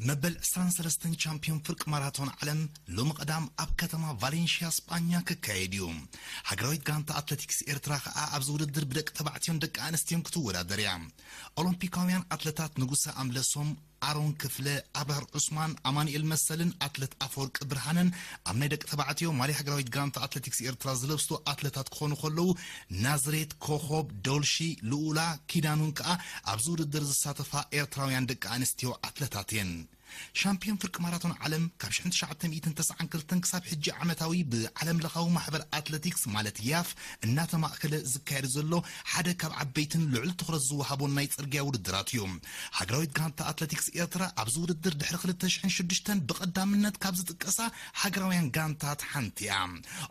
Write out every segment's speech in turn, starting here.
መበል ዕስራን ሰለስተን ቻምፒዮን ፍርቂ ማራቶን ዓለም ሎሚ ቀዳም ኣብ ከተማ ቫሌንሽያ ስጳኛ ክካየድ እዩ። ሃገራዊት ጋንታ ኣትሌቲክስ ኤርትራ ከኣ ኣብዚ ውድድር ብደቂ ተባዕትዮን ደቂ ኣንስትዮን ክትወዳደር እያ። ኦሎምፒካውያን ኣትለታት ንጉሰ ኣምለሶም፣ ኣሮን ክፍለ፣ ኣብራር ዑስማን፣ ኣማኑኤል መሰልን ኣትለት ኣፈወርቂ ብርሃነን ኣብ ናይ ደቂ ተባዕትዮ ማልያ ሃገራዊት ጋንታ ኣትሌቲክስ ኤርትራ ዝለብሱ ኣትለታት ክኾኑ ከለዉ፣ ናዝሬት፣ ኮኾብ፣ ዶልሺ፣ ልኡላ፣ ኪዳኑን ከኣ ኣብዚ ውድድር ዝሳተፋ ኤርትራውያን ደቂ ኣንስትዮ ኣትለታት እየን። ሻምፒዮን ፍርቂ ማራቶን ዓለም ካብ ሽሕን ትሽዓተ ሚእትን ተስዓን ክልተን ክሳብ ሕጂ ዓመታዊ ብዓለም ለኻዊ ማሕበር ኣትሌቲክስ ማለት ያፍ እናተማእከለ ዝካየድ ዘሎ ሓደ ካብ ዓበይትን ልዑል ትኹረት ዝወሃቦን ናይ ጽርግያ ውድድራት እዩ። ሃገራዊት ጋንታ ኣትሌቲክስ ኤርትራ ኣብዚ ውድድር ድሕሪ ክልተ ሽሕን ሽዱሽተን ብቐዳምነት ካብ ዝጥቀሳ ሃገራውያን ጋንታት ሓንቲ እያ።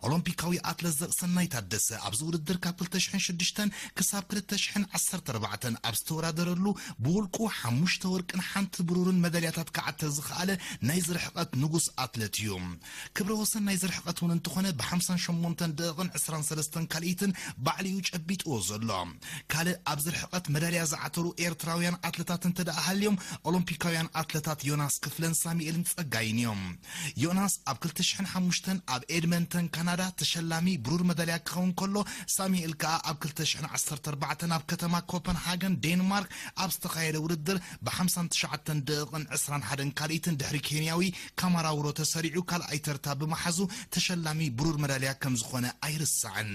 ኦሎምፒካዊ ኣትለት ዘርእሰናይ ታደሰ ኣብዚ ውድድር ካብ ክልተ ሽሕን ሽዱሽተን ክሳብ ክልተ ሽሕን ዓሰርተ ኣርባዕተን ኣብ ዝተወዳደረሉ ብውልቁ ሓሙሽተ ወርቅን ሓንቲ ብሩርን መዳልያታት ክዓትር ዝኸኣለ ናይዚ ርሕቐት ንጉስ ኣትለት እዩ። ክብረ ወሰን ናይዚ ርሕቐት እውን እንተኾነ ብ ሓምሳን ሸሞንተን ደቂቕን ዕስራን ሰለስተን ካልኢትን ባዕሉ እዩ ጨቢጥዎ ዘሎ። ካልእ ኣብዚ ርሕቐት መዳልያ ዝዓተሩ ኤርትራውያን ኣትለታት እንተ ደኣ ሃልዮም፣ ኦሎምፒካውያን ኣትለታት ዮናስ ክፍለን ሳሙኤልን ጸጋይን እዮም። ዮናስ ኣብ ክልተ ሽሕን ሓሙሽተን ኣብ ኤድመንተን ካናዳ ተሸላሚ ብሩር መዳልያ ክኸውን ከሎ፣ ሳሙኤል ከኣ ኣብ ክልተ ሽሕን ዓሰርተ ኣርባዕተን ኣብ ከተማ ኮፐንሃገን ዴንማርክ ኣብ ዝተኻየደ ውድድር ብ ሓምሳን ትሽዓተን ደቂቕን ዕስራን ሓደን ካልኢትን ድሕሪ ኬንያዊ ካማራውሮ ተሰሪዑ ካልኣይ ተርታ ብምሓዙ ተሸላሚ ብሩር መዳልያ ከም ዝኾነ ኣይርሳዕን።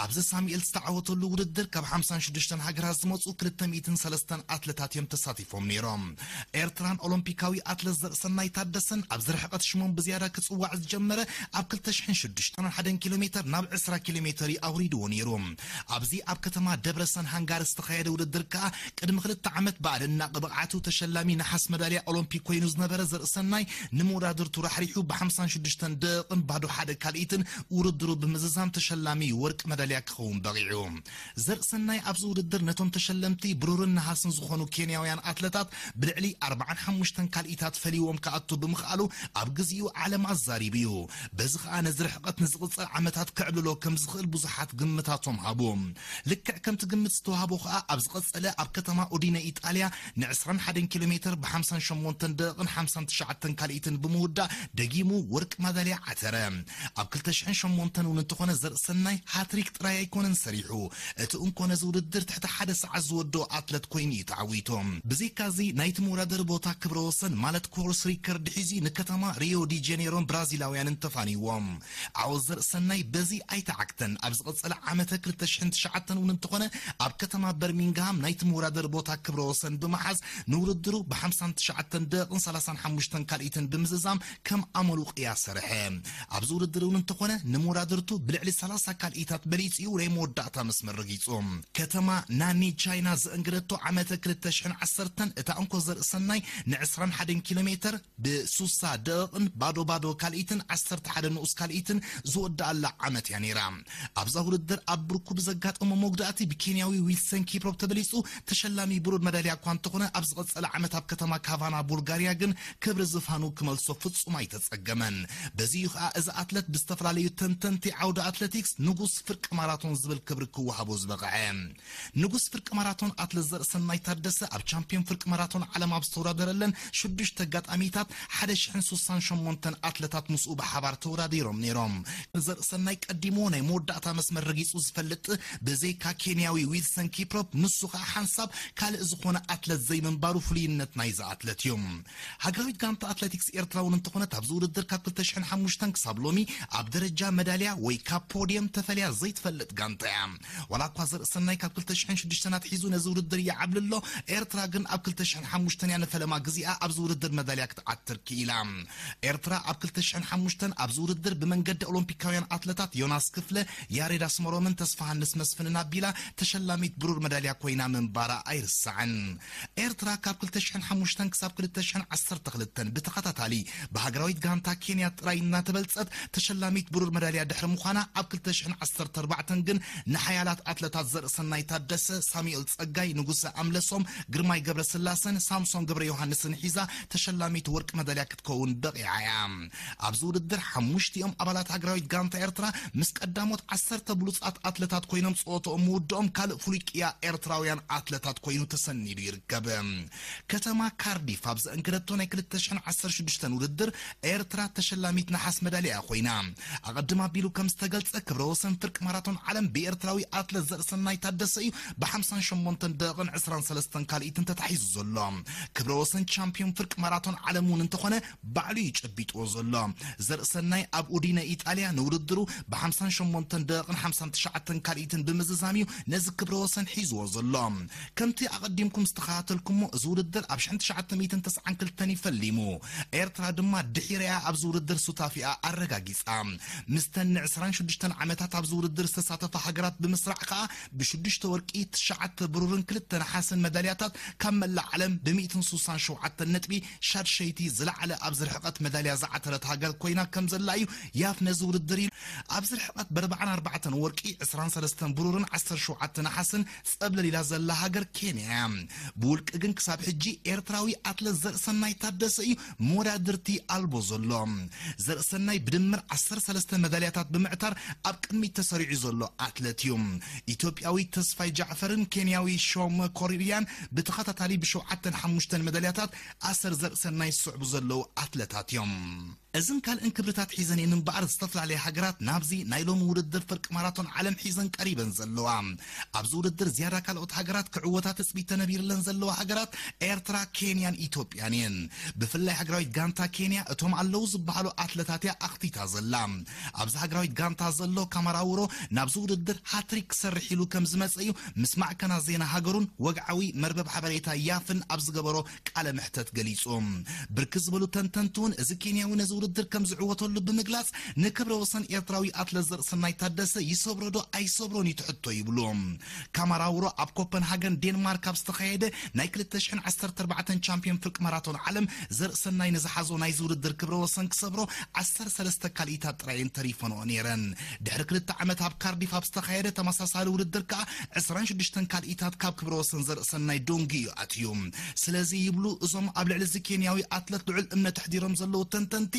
ኣብዚ ሳሙኤል ዝተዓወተሉ ውድድር ካብ ሓምሳን ሽዱሽተን ሃገራት ዝመጹ ክልተ ሚእትን ሰለስተን ኣትለታት እዮም ተሳቲፎም ነይሮም። ኤርትራን ኦሎምፒካዊ ኣትለት ዘርእሰናይ ታደሰን ኣብዚ ርሕቐት ሽሞም ብዝያዳ ክጽዋዕ ዝጀመረ ኣብ ክልተ ሽሕን ሽዱሽተን ሓደን ኪሎ ሜተር ናብ ዕስራ ኪሎ ሜተር እዩ ኣውሪድዎ ነይሩ። ኣብዚ ኣብ ከተማ ደብረሰን ሃንጋሪ ዝተኻየደ ውድድር ከኣ ቅድሚ ክልተ ዓመት ብኣደናቂ ብቕዓቱ ተሸላሚ ነሓስ መዳልያ ኦሎምፒክ ኮይኑ ዝነበረ ዘርእሰናይ ንመወዳድርቱ ራሕሪሑ ብ ሓምሳን ሽዱሽተን ደቂቕን ባዶ ሓደ ካልኢትን ውድድሩ ብምዝዛም ተሸላሚ ወርቂ መዳልያ ክኸውን በቒዑ። ዘርእሰናይ ኣብዚ ውድድር ነቶም ተሸለምቲ ብሩርን ነሃስን ዝኾኑ ኬንያውያን ኣትለታት ብልዕሊ ኣርባዓን ሓሙሽተን ካልኢታት ፈሊዎም ክኣቱ ብምኽኣሉ ኣብ ግዚኡ ዓለም ኣዛሪቡ እዩ። በዚ ኸኣ ነዚ ርሕቐት ንዝቕጽል ዓመታት ከዕብልሎ ከም ዝኽእል ብዙሓት ግምታቶም ሃቡ። ልክዕ ከምቲ ግምት ዝተዋህቦ ኸኣ ኣብ ዝቐጸለ ኣብ ከተማ ኡዲነ ኢጣልያ ን ዕስራን ሓደን ኪሎ ሜተር ብ ሓምሳን ሸሞንተን ደቂቕን ሓምሳን ትሽዓተን ካልኢትን ብምውዳእ ደጊሙ ወርቂ ማዳልያ ዓተረ። ኣብ ክልተ ሽሕን ሸሞንተን እውን እንተኾነ ዘርእሰናይ ሃትሪክ ጥራይ ኣይኮነን ሰሪሑ። እቲ እንኮ ነዚ ውድድር ትሕቲ ሓደ ሰዓት ዝወድኦ ኣትለት ኮይኑ እዩ ተዓዊቱ። ብዘይካዚ ናይቲ መወዳደሪ ቦታ ክብረ ወሰን ማለት ኮርስ ሪከርድ ሒዙ ንከተማ ሪዮ ዲ ጀኔሮን ብራዚላውያንን ተፋንይዎም። ዓወት ዘርእሰናይ በዚ ኣይተዓግተን። ኣብ ዝቐጸለ ዓመተ ክልተ ሽሕን ትሽዓተን እውን እንተኾነ ኣብ ከተማ በርሚንግሃም ናይቲ መወዳደሪ ቦታ ክብረ ወሰን ብምሓዝ ንውድድሩ ብ ሓምሳን ትሽዓተን ደቂቕን ሰላሳን ሓሙሽተን ካልኢትን ብምዝዛም ከም ኣመሉ ቅያ ሰርሐ። ኣብዚ ውድድር እውን እንተኾነ ንመወዳድርቱ ብልዕሊ ሰላሳ ካልኢታት በሊጹ እዩ ናይ መወዳእታ መስመር ረጊጹ። ከተማ ናኒ ቻይና ዘእንግደቶ ዓመተ ክልተ ሽሕን ዓሰርተን እታ እንኮ ዘርእሰናይ ን ዕስራን ሓደን ኪሎ ሜተር ብሱሳ ደቂቕን ባዶ ባዶ ካልኢትን ዓሰርተ ሓደ ንኡስ ካልኢትን ዝወድኣላ ዓመት እያ ነይራ። ኣብዛ ውድድር ኣብ ብርኩ ብዘጋጠሞ መጉዳእቲ ብኬንያዊ ዊልሰን ኪፕሮፕ ተበሊጹ ተሸላሚ ብሩር መዳልያ እኳ እንተኾነ፣ ኣብ ዝቐጸለ ዓመት ኣብ ከተማ ካቫና ቡልጋርያ ግን ክብሪ ዝፋኑ ክመልሶ ፍጹም ኣይተጸገመን። በዚ እዩ ኸኣ እዚ ኣትለት ብዝተፈላለዩ ተንተንቲ ዓውዲ ኣትሌቲክስ ንጉስ ፍርቂ ማራቶን ዝብል ክብሪ ክወሃቦ ዝበቕዐ። ንጉስ ፍርቂ ማራቶን ኣትለት ዘርእሰናይ ታደሰ ኣብ ቻምፒዮን ፍርቂ ማራቶን ዓለም ኣብ ዝተወዳደረለን ሽዱሽተ ኣጋጣሚታት ሓደ ሽሕን ስሳን ሸሞንተን ኣትለታት ምስኡ ብሓባር ተወዳዲሮም ነይሮም። ዘርእሰናይ ቀዲሙ ናይ መወዳእታ መስመር ረጊጹ ዝፈልጥ ብዘይካ ኬንያዊ ዊልሰን ኪፕሮፕ፣ ንሱ ኸኣ ሓንሳብ ካልእ ዝኾነ ኣትለት ዘይምንባሩ ፍሉይነት ናይዚ ኣትለት እዩ። ሃገራዊት ጋንታ ኣትሌቲክስ ኤርትራ እውን እንተኾነት ኣብዚ ውድድር ካብ ክልተ ሽሕን ሓሙሽተን ክሳብ ሎሚ ኣብ ደረጃ መዳልያ ወይ ካብ ፖድየም ተፈልያ ዘይትፈልጥ ጋንታ እያ። ዋላ እኳ ዘርእሰናይ ካብ ክልተ ሽሕን ሽዱሽተን ኣትሒዙ ነዚ ውድድር ይዓብልሎ፣ ኤርትራ ግን ኣብ ክልተ ሽሕን ሓሙሽተን እያ ንፈለማ ግዜኣ ኣብዚ ውድድር መዳልያ ክትዓትር ክኢላ። ኤርትራ ኣብ ክልተ ሽሕን ሓሙሽተን ኣብዚ ውድድር ብመንገዲ ኦሎምፒካውያን ኣትለታት ዮናስ ክፍለ፣ ያሬድ ኣስመሮምን ተስፋሃንስ መስፍንን ኣቢላ ተሸላሚት ብሩር መዳልያ ኮይና ምንባራ ኣይርሳዕን። ኤርትራ ካብ ክልተ ሽሕን ሓሙሽተን ክሳብ ክልተ ሽሕን ዓሰርተ ክልተን ብተኸታታሊ ብሃገራዊት ጋንታ ኬንያ ጥራይ እናተበልጸት ተሸላሚት ብሩር መዳልያ ድሕሪ ምዃና ኣብ ክልተ ሽሕን ዓሰርተ ኣርባዕተን ኣርባዕተን ግን ንሓያላት ኣትለታት ዘርእሰናይ ታደሰ፣ ሳሙኤል ጸጋይ፣ ንጉሰ ኣምለሶም፣ ግርማይ ገብረስላሰን ሳምሶን ገብረ ዮሃንስን ሒዛ ተሸላሚት ወርቂ መዳልያ ክትከውን በቒዓ እያ። ኣብዚ ውድድር ሓሙሽቲኦም ኣባላት ሃገራዊት ጋንታ ኤርትራ ምስ ቀዳሞት ዓሰርተ ብሉጻት ኣትለታት ኮይኖም ጸወትኦም ምውድኦም ካልእ ፍሉይ ቅያ ኤርትራውያን ኣትለታት ኮይኑ ተሰኒዱ ይርከብ። ከተማ ካርዲፍ ኣብ ዘእንገደቶ ናይ ክልተ ሽሕን ዓሰርተ ሽዱሽተን ውድድር ኤርትራ ተሸላሚት ነሓስ መዳልያ ኮይና። ኣቐድም ኣቢሉ ከም ዝተገልጸ ክብረ ወሰን ፍርቂ ማራቶን ዓለም ብኤርትራዊ ኣትለት ዘርእሰናይ ታደሰ እዩ ብ ሓምሳን ሸሞንተን ደቂቕን ዕስራን ሰለስተን ካልኢትን ተታሒዙ ዘሎ። ክብረ ወሰን ቻምፒዮን ፍርቂ ማራቶን ዓለም እውን እንተኾነ ባዕሉ እዩ ጨቢጥዎ ዘሎ። ዘርእሰናይ ኣብ ኡዲነ ኢጣልያ ንውድድሩ ብ ሓምሳን ሸሞንተን ደቂቕን ሓምሳን ትሽዓተን ካልኢትን ብምዝዛም እዩ ነዚ ክብረ ወሰን ሒዝዎ ዘሎ። ከምቲ ኣቐዲምኩም ዝተኸታተልኩሞ እዚ ውድድር ኣብ ሽሕን ትሽዓተ ሚእትን ተስዓን ክልተን እዩ ፈሊሙ። ኤርትራ ድማ ድሒረያ ኣብዚ ውድድር ሱታፊኣ ኣረጋጊጻ። ምስተን ንዕስራን ሽዱሽተን ዓመታት ኣብዚ ውድድር ዝተሳተፋ ሃገራት ብምስራዕ ከኣ ብሽዱሽተ ወርቂ፣ ትሽዓተ ብሩርን ክልተ ነሓስን መዳልያታት ካብ መላእ ዓለም ብሚእትን ሱሳን ሸውዓተን ነጥቢ ሻድሸይቲ ዝለዓለ ኣብዚ ርሕቐት መዳልያ ዝዓተረት ሃገር ኮይና ከም ዘላ እዩ ያፍ ነዚ ውድድር ኢሉ። ኣብዚ ርሕቐት በርባዓን ኣርባዕተን ወርቂ፣ ዕስራን ሰለስተን ብሩርን ዓሰርተ ሸውዓተ ነሓስን ጸብለል ኢላ ዘላ ሃገር ኬንያ እያ። ብውልቂ ግን ክሳብ ሕጂ ኤርትራዊ ኣትለት ዘርእሰናይ ታደሰ እዩ መወዳድርቲ ኣልቦ ዘሎ። ዘርእሰናይ ብድምር ዓሰርተ ሰለስተ መዳልያታት ብምዕታር ኣብ ቅድሚት ተሰሪዑ ዘሎ ኣትለት እዩ። ኢትዮጵያዊ ተስፋይ ጃዕፈርን ኬንያዊ ሾመ ኮሪሪያን ብተኸታታሊ ብሸውዓተን ሓሙሽተን መዳልያታት ኣሰር ዘርእሰናይ ዝስዕቡ ዘለዉ ኣትለታት እዮም። እዝን ካልእን ክብርታት ሒዘን እየን እምበኣር ዝተፈላለያ ሃገራት ናብዚ ናይ ሎሚ ውድድር ፍርቂ ማራቶን ዓለም ሒዘን ቀሪበን ዘለዋ። ኣብዚ ውድድር ዝያዳ ካልኦት ሃገራት ክዕወታ ትጽቢት ተነቢርለን ዘለዋ ሃገራት ኤርትራ፣ ኬንያን ኢትዮጵያን እየን። ብፍላይ ሃገራዊት ጋንታ ኬንያ እቶም ኣለዉ ዝበሃሉ ኣትለታት እያ ኣኽቲታ ዘላ። ኣብዚ ሃገራዊት ጋንታ ዘሎ ካማራውሮ ናብዚ ውድድር ሃትሪክ ክሰርሕ ኢሉ ከም ዝመጸ እዩ ምስ ማዕከናት ዜና ሃገሩን ወግዓዊ መርበብ ሓበሬታ ያፍን ኣብ ዝገበሮ ቃለ መሕተት ገሊጹ። ብርክት ዝበሉ ተንተንቲ እውን እዚ ኬንያዊ ነዚ ውድድር ከም ዝዕወተሉ ብምግላጽ፣ ንክብረ ወሰን ኤርትራዊ ኣትለት ዘርእሰናይ ታደሰ ይሰብሮ ዶ ኣይሰብሮን እዩ ትሕቶ ይብሉ። ካማራውሮ ኣብ ኮፐንሃገን ዴንማርክ ኣብ ዝተኻየደ ናይ ክልተ ሽሕን ዓሰርተ ኣርባዕተን ቻምፒዮን ፍርቂ ማራቶን ዓለም ዘርእሰናይ ንዝሓዞ ናይዚ ውድድር ክብረ ወሰን ክሰብሮ ዓሰርተ ሰለስተ ካልኢታት ጥራይ እየን ተሪፈንኦ ነይረን። ድሕሪ ክልተ ዓመት ኣብ ካርዲፍ ኣብ ዝተኻየደ ተመሳሳሊ ውድድር ከኣ ዕስራን ሽዱሽተን ካልኢታት ካብ ክብረ ወሰን ዘርእሰናይ ዶንጊ እዩ ኣትዩ። ስለዚ ይብሉ እዞም ኣብ ልዕሊ እዚ ኬንያዊ ኣትለት ልዑል እምነት ኣሕዲሮም ዘለዉ ተንተንቲ፣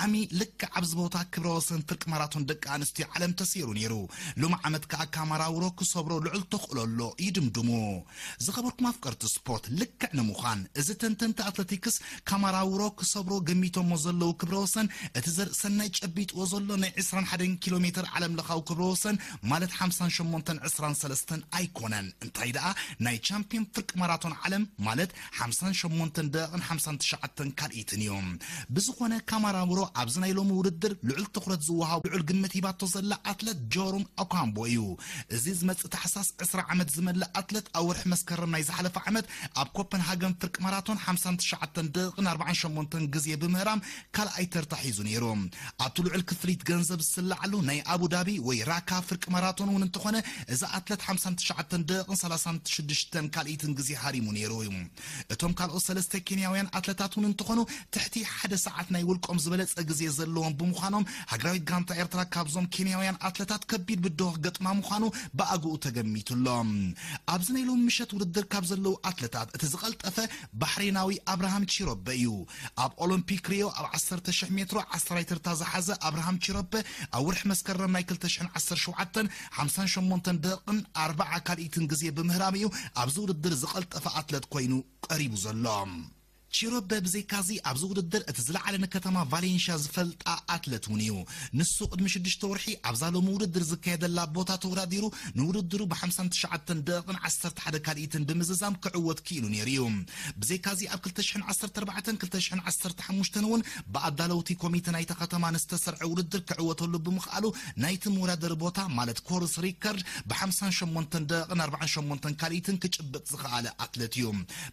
ዓሚ ልክዕ ኣብዚ ቦታ ክብረ ወሰን ፍርቂ ማራቶን ደቂ ኣንስትዮ ዓለም ተሰይሩ ነይሩ። ሎሚ ዓመት ከኣ ካማራውሮ ክሰብሮ ልዑል ተኽእሎ ኣሎ ይድምድሙ። ዝኸበርኩም ኣፍቀርቲ ስፖርት፣ ልክዕ ንምዃን እዚ ተንተንቲ ኣትለቲክስ ካማራውሮ ክሰብሮ ገሚቶሞ ዘለዉ ክብረ ወሰን፣ እቲ ዘርእሰናይ ጨቢጥዎ ዘሎ ናይ ዕስራን ሓደን ኪሎ ሜትር ዓለም ለኻዊ ክብረ ወሰን ማለት ሓምሳን ሸሞንተን ዕስራን ሰለስተን ኣይኮነን። እንታይ ደኣ ናይ ቻምፒዮን ፍርቂ ማራቶን ዓለም ማለት ሓምሳን ሸሞንተን ደቂቕን ሓምሳን ትሽዓተን ካልኢትን እዩ። ብዝኾነ ካማራውሮ ኣብዚ ናይ ሎሚ ውድድር ልዑል ትኹረት ዝወሃቦ ልዑል ግምት ሂባቶ ዘላ ኣትለት ጆሩም ኦካምቦ እዩ። እዚ ዝመጽእ ታሕሳስ ዕስራ ዓመት ዝመልእ ኣትለት ኣብ ወርሒ መስከረም ናይ ዝሓለፈ ዓመት ኣብ ኮፐንሃገን ፍርቂ ማራቶን ሓምሳን ትሽዓተን ደቂቕን ኣርባዓን ሸሞንተን ግዜ ብምህራም ካልኣይ ተርታ ሒዙ ነይሩ። ኣብቲ ልዑል ክፍሊት ገንዘብ ዝስለዓሉ ናይ ኣቡዳቢ ወይ ራካ ፍርቂ ማራቶን እውን እንተኾነ፣ እዚ ኣትለት ሓምሳን ትሽዓተን ደቂቕን ሰላሳን ሽዱሽተን ካልኢትን ግዜ ሃሪሙ ነይሩ እዩ። እቶም ካልኦት ሰለስተ ኬንያውያን ኣትለታት እውን እንተኾኑ፣ ትሕቲ ሓደ ሰዓት ናይ ውልቆም ዝበለጸ ግዜ ዘለዎም ብምዃኖም፣ ሃገራዊት ጋንታ ኤርትራ ካብዞም ኬንያውያን ኣትለታት ከቢድ ብድሆ ክገጥማ ምዃኑ ብኣግኡ ተገሚቱ ኣሎ። ኣብዚ ናይ ሎሚ ምሸት ውድድር ካብ ዘለዉ ኣትለታት እቲ ዝቐልጠፈ ባሕሬናዊ ኣብርሃም ቺሮበ እዩ። ኣብ ኦሎምፒክ ሪዮ ኣብ ዓሰርተ ሽሕ ሜትሮ ዓሰርተ ተርታ ዝሓዘ ኣብርሃም ቺሮበ፣ ኣብ ወርሒ መስከረም ናይ ክልተ ሽሕን ዓሰርተ ሸውዓተን ሓምሳን ሸሞንተን ደቂቕን ኣርባዓ ካልኢትን ግዜ ብምህራም እዩ ኣብዚ ውድድር ዝቐልጠፈ ኣትለት ኮይኑ ቀሪቡ ዘሎ። ቺሮበ ብዘይካዚ ኣብዚ ውድድር እቲ ዝለዓለ ንከተማ ቫሌንሽያ ዝፈልጣ ኣትለት እውን እዩ። ንሱ ቅድሚ ሽዱሽተ ወርሒ ኣብዛ ሎሚ ውድድር ዝካየደላ ቦታ ተወዳዲሩ ንውድድሩ ብ ሓምሳን ትሽዓተን ደቂቕን ዓሰርተ ሓደ ካልኢትን ብምዝዛም ክዕወት ክኢሉ ነይሩ እዩ። ብዘይካዚ ኣብ ክልተ ሽሕን ዓሰርተ ኣርባዕተን ክልተ ሽሕን ዓሰርተ ሓሙሽተን እውን ብኣዳለውቲ ኮሚተ ናይታ ከተማ ንዝተሰርዐ ውድድር ክዕወተሉ ብምኽኣሉ ናይቲ መወዳደሪ ቦታ ማለት ኮርስ ሪከርድ ብ ሓምሳን ሸሞንተን ደቂቕን ኣርባዓን ሸሞንተን ካልኢትን ክጭብጥ ዝኸኣለ ኣትለት እዩ።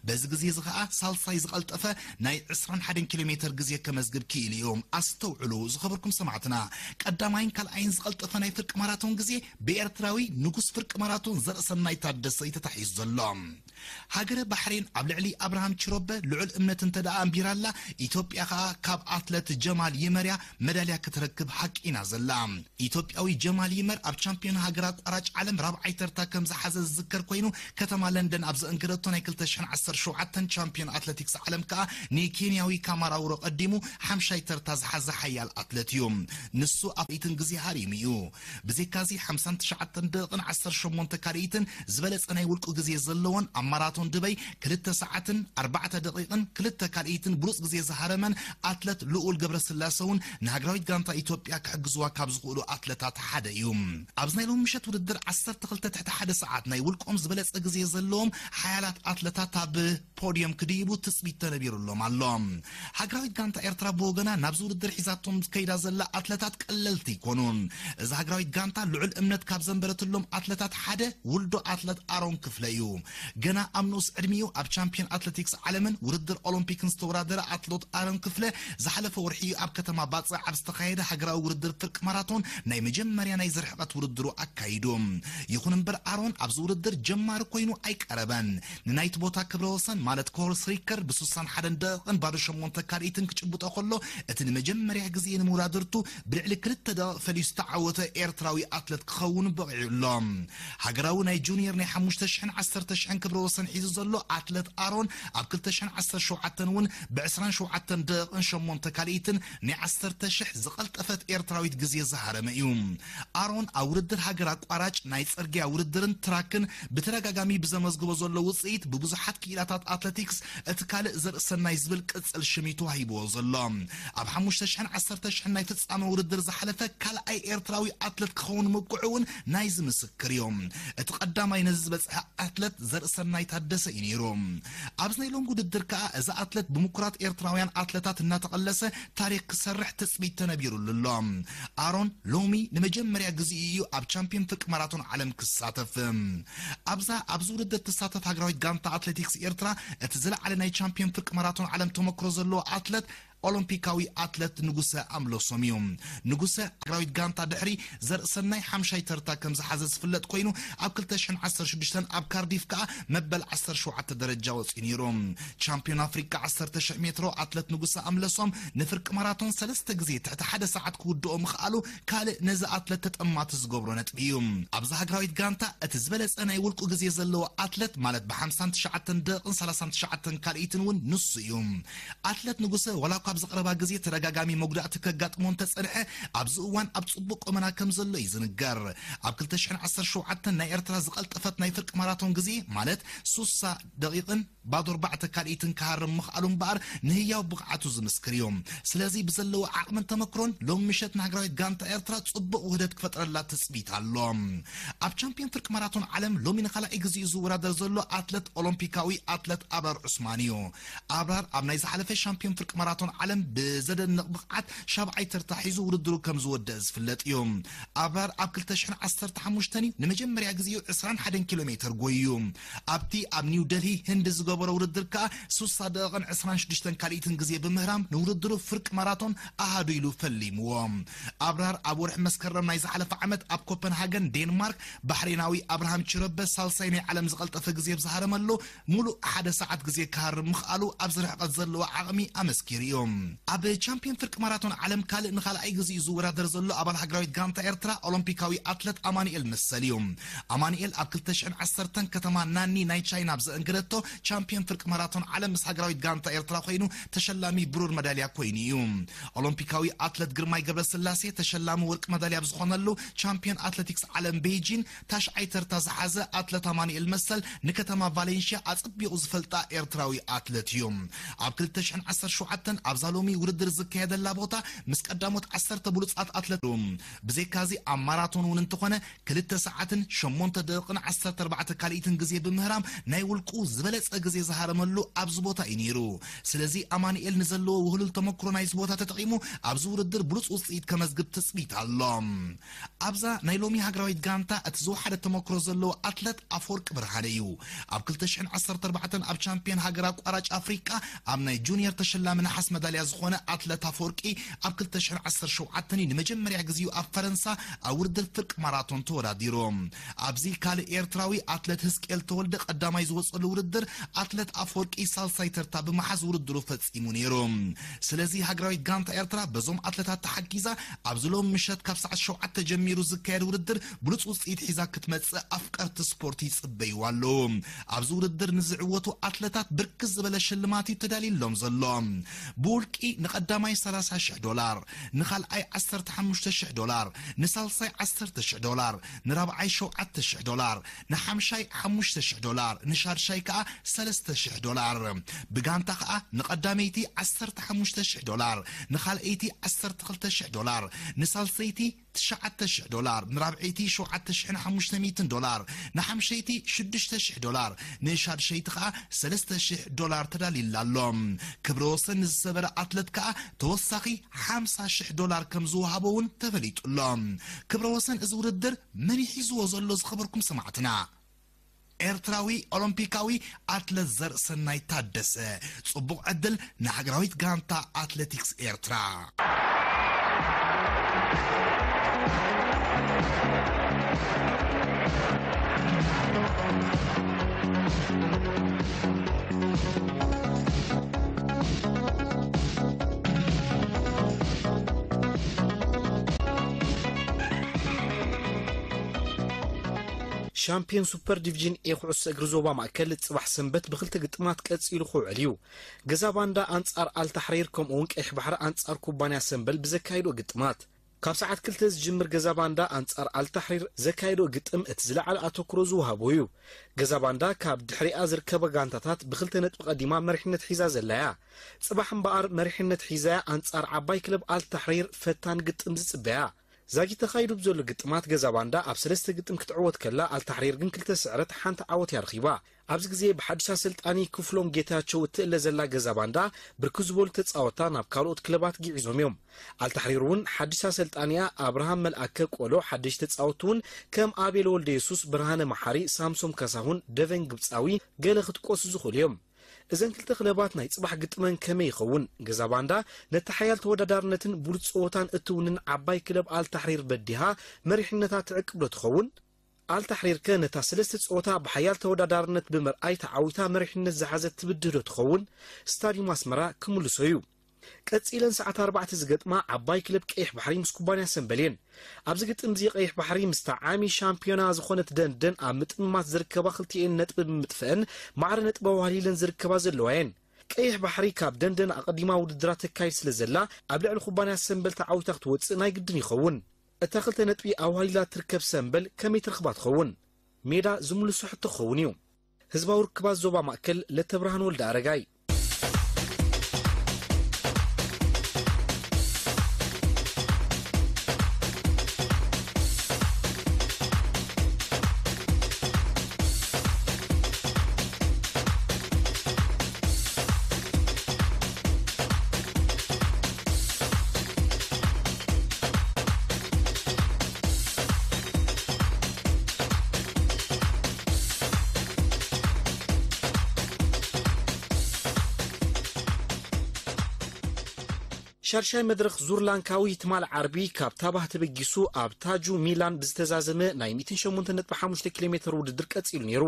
በዚ ግዜ እዚ ኸኣ ሳልሳይ ዝቐልጠፈ ዝቐልጠፈ ናይ ዕስራን ሓደን ኪሎ ሜተር ግዜ ከመዝግብ ክኢሉ እዩ። ኣስተውዕሉ ዝኸበርኩም ሰማዕትና፣ ቀዳማይን ካልኣይን ዝቐልጠፈ ናይ ፍርቂ ማራቶን ግዜ ብኤርትራዊ ንጉስ ፍርቂ ማራቶን ዘርእሰናይ ታደሰ እዩ ተታሒዙ ዘሎ። ሃገረ ባሕሬን ኣብ ልዕሊ ኣብርሃም ችሮበ ልዑል እምነት እንተ ደኣ ኣንቢራላ፣ ኢትዮጵያ ኸኣ ካብ ኣትለት ጀማል ይመርያ መዳልያ ክትረክብ ሓቂና ዘላ። ኢትዮጵያዊ ጀማል ይመር ኣብ ቻምፒዮን ሃገር ኣቋራጭ ዓለም ራብዓይ ተርታ ከም ዝሓዘ ዝዝከር ኮይኑ፣ ከተማ ለንደን ኣብ ዘእንገደቶ ናይ ክልተ ሽሕን ዓሰርተ ሸውዓተን ቻምፒዮን ኣትለቲክስ ዓለም ከኣ ንኬንያዊ ካማራውሮ ቀዲሙ ሓምሻይ ተርታ ዝሓዘ ሓያል ኣትለት እዩ። ንሱ ኣብ ኢትን ግዜ ሃሪሙ እዩ። ብዘይካዚ ሓምሳን ትሽዓተን ደቂቕን ዓሰርተ ሸሞንተ ካልኢትን ዝበለጸ ናይ ውልቁ ግዜ ዘለዎን ኣብ ማራቶን ድበይ ክልተ ሰዓትን ኣርባዕተ ደቂቕን ክልተ ካልኢትን ብሉጽ ግዜ ዝሃረመን ኣትለት ልኡል ገብረስላሰ እውን ንሃገራዊት ጋንታ ኢትዮጵያ ክሕግዝዋ ካብ ዝኽእሉ ኣትለታት ሓደ እዩ። ኣብዚ ናይ ሎሚ ምሸት ውድድር ዓሰርተ ክልተ ትሕቲ ሓደ ሰዓት ናይ ውልቆም ዝበለጸ ግዜ ዘለዎም ሓያላት ኣትለታት ኣብ ፖድዮም ክድይቡ ትጽቢት ተነቢሩሎም ኣሎ። ሃገራዊት ጋንታ ኤርትራ ብወገና ናብዚ ውድድር ሒዛቶም ከይዳ ዘላ ኣትለታት ቀለልቲ ኣይኮኑን። እዛ ሃገራዊት ጋንታ ልዑል እምነት ካብ ዘንበረትሎም ኣትለታት ሓደ ውልዶ ኣትለት ኣሮን ክፍለ እዩ። ገና ኣብ ንኡስ ዕድሚኡ ኣብ ቻምፒዮን ኣትለቲክስ ዓለምን ውድድር ኦሎምፒክን ዝተወዳደረ ኣትሎት ኣሮን ክፍለ ዝሓለፈ ወርሒ እዩ ኣብ ከተማ ባጽዕ ኣብ ዝተኻየደ ሃገራዊ ውድድር ፍርቂ ማራቶን ናይ መጀመርያ ናይዚ ርሕቐት ውድድሩ ኣካይዱ። ይኹን እምበር ኣሮን ኣብዚ ውድድር ጀማሪ ኮይኑ ኣይቀረበን። ንናይቲ ቦታ ክብረ ወሰን ማለት ኮርስ ሪከርድ ብስሳን ሓደን ደቂቕን ባዶ ሸሞንተ ካልኢትን ክጭብጦ ከሎ፣ እቲ ንመጀመርያ ግዜ ንመወዳድርቱ ብልዕሊ ክልተ ደቂቕ ፈልዩ ዝተዓወተ ኤርትራዊ ኣትለት ክኸውን በቒዑ ኣሎ። ሃገራዊ ናይ ጁኒየር ናይ ሓሙሽተ ሽሕን ዓሰርተ ሽሕን ክብረ ወሰን ሒዙ ዘሎ ኣትለት ኣሮን ኣብ ክልተ ሽሕን ዓሰርተ ሸውዓተን እውን ብዕስራን ሸውዓተን ደቂቕን ሸሞንተ ካልኢትን ናይ ዓሰርተ ሽሕ ዝቐልጠፈት ኤርትራዊት ግዜ ዝሃረመ እዩ። ኣሮን ኣብ ውድድር ሃገር ኣቋራጭ ናይ ጽርግያ ውድድርን ትራክን ብተደጋጋሚ ብዘመዝግቦ ዘሎ ውጽኢት ብብዙሓት ክኢላታት ኣትለቲክስ እቲ ካልእ ዘርእሰናይ ዝብል ቅጽል ሽም እዩ ተዋሂብዎ ዘሎ። ኣብ ሓሙሽተ ሽሕን ዓሰርተ ሽሕን ናይ ፍጻመ ውድድር ዝሓለፈ ካልኣይ ኤርትራዊ ኣትለት ክኸውን ምብቅዑ እውን ናይዚ ምስክር እዩ። እቲ ቀዳማይ ነዚ ዝበጽሐ ኣትለት ዘርእሰናይ ታደሰ እዩ ነይሩ። ኣብዚ ናይ ሎም ውድድር ከኣ እዚ ኣትለት ብምኩራት ኤርትራውያን ኣትለታት እናተቐለሰ ታሪክ ክሰርሕ ትጽቢት ተነቢሩሉ ኣሎ። ኣሮን ሎሚ ንመጀመርያ ግዜኡ እዩ ኣብ ቻምፒዮን ፍርቂ ማራቶን ዓለም ክሳተፍ። ኣብዛ ኣብዚ ውድድር ትሳተፍ ሃገራዊት ጋንታ ኣትሌቲክስ ኤርትራ እቲ ዝለዓለ ናይ ቻምፒዮን ፍርቂ ማራቶን ዓለም ተመክሮ ዘለዎ ኣትለት ኦሎምፒካዊ ኣትለት ንጉሰ ኣምለሶም እዩ። ንጉሰ ሃገራዊት ጋንታ ድሕሪ ዘርእሰናይ ሓምሻይ ተርታ ከም ዝሓዘ ዝፍለጥ ኮይኑ፣ ኣብ ክልተ ሽሕን ዓሰርተ ሽዱሽተን ኣብ ካርዲፍ ከኣ መበል ዓሰርተ ሸውዓተ ደረጃ ወጺኡ ነይሩ። ቻምፒዮን ኣፍሪቃ ዓሰርተ ሽሕ ሜትሮ ኣትለት ንጉሰ ኣምለሶም ንፍርቂ ማራቶን ሰለስተ ግዜ ትሕቲ ሓደ ሰዓት ክውድኦ ምኽኣሉ ካልእ ነዚ ኣትለት ተጠማቲ ዝገብሮ ነጥቢ እዩ። ኣብዛ ሃገራዊት ጋንታ እቲ ዝበለጸ ናይ ውልቁ ግዜ ዘለዎ ኣትለት ማለት ብ ሓምሳን ትሽዓተን ደቂቕን ሰላሳን ትሽዓተን ካልኢትን እውን ንሱ እዩ። ኣትለት ንጉሰ ዋላ እኳ ኣብዚ ቀረባ ግዜ ተደጋጋሚ መጉዳእቲ ከጋጥሞ እንተጸንሐ፣ ኣብዚ እዋን ኣብ ጽቡቕ ቁመና ከም ዘሎ እዩ ዝንገር። ኣብ ክልተ ሽሕን ዓሰርተ ሸውዓተን ናይ ኤርትራ ዝቐልጠፈት ናይ ፍርቂ ማራቶን ግዜ ማለት ሱሳ ደቂቕን ባዶ ኣርባዕተ ካልኢትን ክሃርም ምኽኣሉ እምበኣር ንህያው ብቕዓቱ ዝምስክር እዩ። ስለዚ ብዘለዎ ዓቕምን ተመክሮን ሎም ምሸት ንሃገራዊት ጋንታ ኤርትራ ጽቡቕ ውህደት ክፈጥረላ ትጽቢት ኣሎ። ኣብ ቻምፒዮን ፍርቂ ማራቶን ዓለም ሎሚ ንኻልኣይ ግዜኡ ዝወዳደር ዘሎ ኣትለት ኦሎምፒካዊ ኣትለት ኣብራር ዑስማን እዩ። ኣብራር ኣብ ናይ ዝሓለፈ ሻምፒዮን ፍርቂ ማራቶን ዓለም ብዘደንቕ ብቕዓት ሻብዓይ ተርታ ሒዙ ውድድሩ ከም ዝወደእ ዝፍለጥ እዩ። ኣብራር ኣብ ክልተ ሽሕን ዓሰርተ ሓሙሽተን እዩ ንመጀመርያ ግዜኡ ዕስራን ሓደን ኪሎ ሜተር ጎይዩ። ኣብቲ ኣብ ኒው ደልሂ ህንዲ ዝገበሮ ውድድር ከኣ ሱሳ ደቂቕን ዕስራን ሽዱሽተን ካልኢትን ግዜ ብምህራም ንውድድሩ ፍርቂ ማራቶን ኣሃዱ ኢሉ ፈሊምዎ። ኣብራር ኣብ ወርሒ መስከረም ናይ ዝሓለፈ ዓመት ኣብ ኮፐንሃገን ዴንማርክ ባሕሬናዊ ኣብርሃም ችረበ ሳልሳይ ናይ ዓለም ዝቐልጠፈ ግዜ ብዝሃረመሉ፣ ሙሉእ ሓደ ሰዓት ግዜ ክሃርም ምኽኣሉ ኣብዚ ርሕቐት ዘለዎ ዓቕሚ ኣመስኪሩ እዩ። ኣብ ቻምፒዮን ፍርቂ ማራቶን ዓለም ካልእ ንኻልኣይ ግዜኡ ዝወዳደር ዘሎ ኣባል ሃገራዊት ጋንታ ኤርትራ ኦሎምፒካዊ ኣትለት ኣማኑኤል መሰል እዩ። ኣማኑኤል ኣብ ክልተ ሽሕን ዓሰርተን ከተማ ናኒ ናይ ቻይና ኣብ ዘእንገደቶ ቻምፒዮን ፍርቂ ማራቶን ዓለም ምስ ሃገራዊት ጋንታ ኤርትራ ኮይኑ ተሸላሚ ብሩር መዳልያ ኮይኑ እዩ። ኦሎምፒካዊ ኣትለት ግርማይ ገብረስላሴ ተሸላሚ ወርቂ መዳልያ ኣብ ዝኾነሉ ቻምፒዮን ኣትሌቲክስ ዓለም ቤይጂን ታሽዓይ ተርታ ዝሓዘ ኣትለት ኣማኑኤል መሰል ንከተማ ቫሌንሽያ ኣጸቢቑ ዝፈልጣ ኤርትራዊ ኣትለት እዩ። ኣብ ክልተ ሽሕን ዓሰርተ ሸውዓተን ኣብ እዛ ሎሚ ውድድር ዝካየደላ ቦታ ምስ ቀዳሞት ዓሰርተ ብሉጻት ኣትለት። ብዘይካዚ ኣብ ማራቶን እውን እንተኾነ ክልተ ሰዓትን ሸሞንተ ደቂቕን ዓሰርተ ኣርባዕተ ካልኢትን ግዜ ብምህራም ናይ ውልቁ ዝበለጸ ግዜ ዝሃረመሉ ኣብዚ ቦታ እዩ ነይሩ። ስለዚ ኣማኑኤል ንዘለዎ ውህሉል ተመክሮ ናይዚ ቦታ ተጠቒሙ ኣብዚ ውድድር ብሉጽ ውጽኢት ከመዝግብ ትጽቢት ኣሎ። ኣብዛ ናይ ሎሚ ሃገራዊት ጋንታ እቲ ዝወሓደ ተመክሮ ዘለዎ ኣትለት ኣፈወርቂ ብርሃነ እዩ። ኣብ ክልተ ሽሕን ዓሰርተ ኣርባዕተን ኣብ ቻምፒዮን ሃገር ኣቋራጭ ኣፍሪቃ ኣብ ናይ ጁኒየር ተሸላሚ ነሓስ መዳልያ ዝኾነ ኣትለት ኣፈወርቂ ኣብ ክልተ ሽሕን ዓሰርተ ሸውዓተን እዩ ንመጀመርያ ግዜኡ ኣብ ፈረንሳ ኣብ ውድድር ፍርቂ ማራቶን ተወዳዲሩ። ኣብዚ ካልእ ኤርትራዊ ኣትለት ህዝቅኤል ተወልደ ቀዳማይ ዝወጸሉ ውድድር ኣትለት ኣፈወርቂ ሳልሳይ ተርታ ብምሓዝ ውድድሩ ፈጺሙ ነይሩ። ስለዚ ሃገራዊት ጋንታ ኤርትራ በዞም ኣትለታት ተሓጊዛ ኣብዚ ሎም ምሸት ካብ ሰዓት ሸውዓተ ጀሚሩ ዝካየድ ውድድር ብሉጽ ውጽኢት ሒዛ ክትመጽእ ኣፍቀርቲ ስፖርት ይጽበይዋ ኣለዉ። ኣብዚ ውድድር ንዝዕወቱ ኣትለታት ብርክት ዝበለ ሽልማት እዩ ተዳልዩሎም ዘሎ። ብውልቂ ንቐዳማይ ሰላሳ ሽሕ ዶላር፣ ንኻልኣይ ዓሰርተ ሓሙሽተ ሽሕ ዶላር፣ ንሳልሳይ ዓሰርተ ሽሕ ዶላር፣ ንራብዓይ ሸውዓተ ሽሕ ዶላር፣ ንሓምሻይ ሓሙሽተ ሽሕ ዶላር፣ ንሻድሻይ ከኣ ሰለስተ ሽሕ ዶላር። ብጋንታ ከኣ ንቐዳመይቲ ዓሰርተ ሓሙሽተ ሽሕ ዶላር፣ ንኻልኣይቲ ዓሰርተ ክልተ ሽሕ ዶላር፣ ንሳልሰይቲ ትሽዓተ ሽሕ ዶላር፣ ንራብዐይቲ ሸውዓተ ሽሕን ሓሙሽተ ሚእትን ዶላር፣ ንሓምሸይቲ ሽዱሽተ ሽሕ ዶላር፣ ንሻድሸይቲ ከኣ ሰለስተ ሽሕ ዶላር ተዳልዩላ ኣሎ። ክብረ ወሰን ንዝሰበረ ኣትለት ከኣ ተወሳኺ ሓምሳ ሽሕ ዶላር ከም ዝወሃቦ እውን ተፈሊጡ ኣሎ። ክብረ ወሰን እዚ ውድድር መን ይሒዝዎ ዘሎ ዝኸበርኩም ሰማዕትና? ኤርትራዊ ኦሎምፒካዊ ኣትለት ዘርእሰናይ ታደሰ። ጽቡቕ ዕድል ንሃገራዊት ጋንታ ኣትሌቲክስ ኤርትራ። ሻምፒዮን ሱፐር ዲቪዥን ኤ ኩዕሶ እግሪ ዞባ ማእከል ጽባሕ ሰንበት ብኽልተ ግጥማት ቀጺሉ ክውዕል እዩ። ገዛ ባንዳ ኣንጻር ኣልታሕሪር ከምኡ እውን ቀይሕ ባሕሪ ኣንጻር ኩባንያ ሰምበል ብዘካይዶ ግጥማት ካብ ሰዓት ክልተ ዝጅምር ገዛ ባንዳ ኣንጻር ኣልታሕሪር ዘካይዶ ግጥም እቲ ዝለዓለ ኣተኩሮ ዝወሃቦ እዩ። ገዛ ባንዳ ካብ ድሕሪኣ ዝርከባ ጋንታታት ብኽልተ ነጥቢ ቀዲማ መሪሕነት ሒዛ ዘላ እያ። ጽባሕ እምበኣር መሪሕነት ሒዛያ ኣንጻር ዓባይ ክለብ ኣልታሕሪር ፈታን ግጥም ዝጽበያ። ዛጊት ተኻይዱ ብዘሎ ግጥማት ገዛ ባንዳ ኣብ ሰለስተ ግጥም ክትዕወት ከላ ኣልታሕሪር ግን ክልተ ስዕረት ሓንቲ ዓወት እያ ረኺባ። ኣብዚ ግዜ ብሓድሽ ኣሰልጣኒ ክፍሎም ጌታቸው እትእለ ዘላ ገዛ ባንዳ ብርክት ዝበሉ ተጻወታ ናብ ካልኦት ክለባት ግዒዞም እዮም። ኣልታሕሪር እውን ሓድሽ ኣሰልጣኒኣ ኣብርሃም መልኣከ ቆሎ ሓደሽ ተጻወቱ እውን ከም ኣቤል ወልደ የሱስ፣ ብርሃነ መሓሪ፣ ሳምሶም ካሳሁን፣ ደቨን ግብጻዊ ገለ ክትቆሱ ዝኽእሉ እዮም። እዘን ክልተ ክለባት ናይ ጽባሕ ግጥመን ከመይ ይኸውን? ገዛ ባንዳ ነቲ ሓያል ተወዳዳርነትን ብሉጽ ጸወታን እትውንን ዓባይ ክለብ ኣልታሕሪር በዲሃ መሪሕነታ ትዕቅብ ዶ ትኸውን? ኣልታሕሪርከ ነታ ሰለስተ ጸወታ ብሓያል ተወዳዳርነት ብምርኣይ ተዓዊታ መሪሕነት ዝሓዘት ትብድህ ዶ ትኸውን? ስታድዩም ኣስመራ ክምልሶ እዩ። ቀጺለን ሰዓት ኣርባዕተ ዝገጥማ ዓባይ ክለብ ቀይሕ ባሕሪ ምስ ኩባንያ ሰምበል እየን። ኣብዚ ግጥም እዚ ቀይሕ ባሕሪ ምስታ ዓሚ ሻምፒዮና ዝኾነት ደንደን ኣብ ምጥምማት ዝርከባ ክልቲኤን ነጥቢ ብምጥፍአን ማዕረ ነጥቢ ኣዋህሊለን ዝርከባ ዘለዋ እየን። ቀይሕ ባሕሪ ካብ ደንደን ኣቐዲማ ውድድራ ተካይድ ስለ ዘላ ኣብ ልዕሊ ኩባንያ ሰምበል ተዓዊታ ክትወጽእ ናይ ግድን ይኸውን። እታ ክልተ ነጥቢ ኣዋህሊላ ትርከብ ሰምበል ከመይ ትረኽባ ትኸውን? ሜዳ ዝምልሶ ሕቶ ክኸውን እዩ። ህዝባዊ ርክባት ዞባ ማእከል ለተብርሃን ወልደ ኣረጋይ። ሻድሻይ መድረኽ ዙር ላንካዊ ትማል ዓርቢ ካብ ታባህ ተበጊሱ ኣብ ታጁ ሚላን ብዝተዛዘመ ናይ ሚእትን ሸሞንተን ነጥቢ ሓሙሽተ ኪሎ ሜትር ውድድር ቀጺሉ ነይሩ።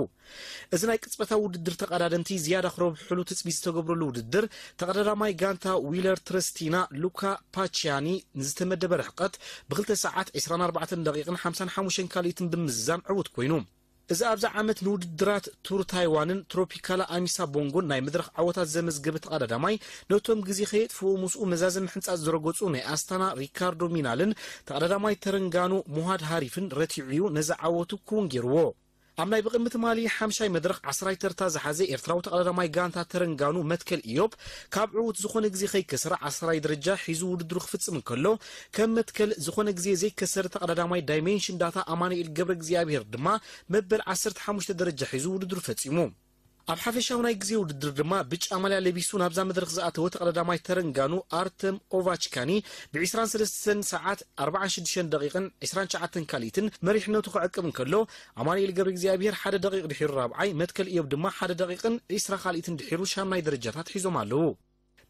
እዚ ናይ ቅጽበታዊ ውድድር ተቐዳደምቲ ዝያዳ ክረብሕሉ ትጽቢት ዝተገብረሉ ውድድር፣ ተቐዳዳማይ ጋንታ ዊለር ትረስቲና ሉካ ፓቺያኒ ንዝተመደበ ርሕቀት ብክልተ ሰዓት ዕስራን ኣርባዕተን ደቂቕን ሓምሳን ሓሙሽተን ካልኢትን ብምዝዛም ዕዉት ኮይኑ። እዚ ኣብዚ ዓመት ንውድድራት ቱር ታይዋንን ትሮፒካላ ኣሚሳ ቦንጎን ናይ መድረኽ ዓወታት ዘመዝገበ ተቐዳዳማይ፣ ነቶም ግዜ ከየጥፍኡ ምስኡ መዛዘሚ ሕንጻጽ ዝረገጹ ናይ ኣስታና ሪካርዶ ሚናልን ተቐዳዳማይ ተረንጋኑ ሙሃድ ሃሪፍን ረቲዑ እዩ ነዚ ዓወቱ ክውን ገይርዎ። ኣብ ናይ ብቕድሚ ትማሊ ሓምሻይ መድረኽ ዓስራይ ተርታ ዝሓዘ ኤርትራዊ ተቐዳዳማይ ጋንታ ተረንጋኑ መትከል ኢዮብ፣ ካብ ዕዉት ዝኾነ ግዜ ከይከሰረ ዓስራይ ደረጃ ሒዙ ውድድሩ ክፍጽም እንከሎ፣ ከም መትከል ዝኾነ ግዜ ዘይከሰረ ተቐዳዳማይ ዳይሜንሽን ዳታ ኣማኑኤል ገብረ እግዚኣብሔር ድማ መበል ዓሰርተ ሓሙሽተ ደረጃ ሒዙ ውድድሩ ፈጺሙ። ኣብ ሓፈሻዊ ናይ ግዜ ውድድር ድማ ብጫ ማልያ ለቢሱ ናብዛ መድረኽ ዝኣተወ ተቐዳዳማይ ተረንጋኑ ኣርተም ኦቫችካኒ ብ ዕስራን ሰለስተን ሰዓት ኣርባዓን ሽዱሽተን ደቂቕን ዕስራን ትሽዓተን ካልኢትን መሪሕነቱ ክዕቅብ እንከሎ፣ ኣማኑኤል ገብረ እግዚኣብሔር ሓደ ደቂቕ ድሒሩ ራብዓይ፣ መትከል እዮብ ድማ ሓደ ደቂቕን ዕስራ ካልኢትን ድሒሩ ሻምናይ ደረጃታት ሒዞም ኣለዉ።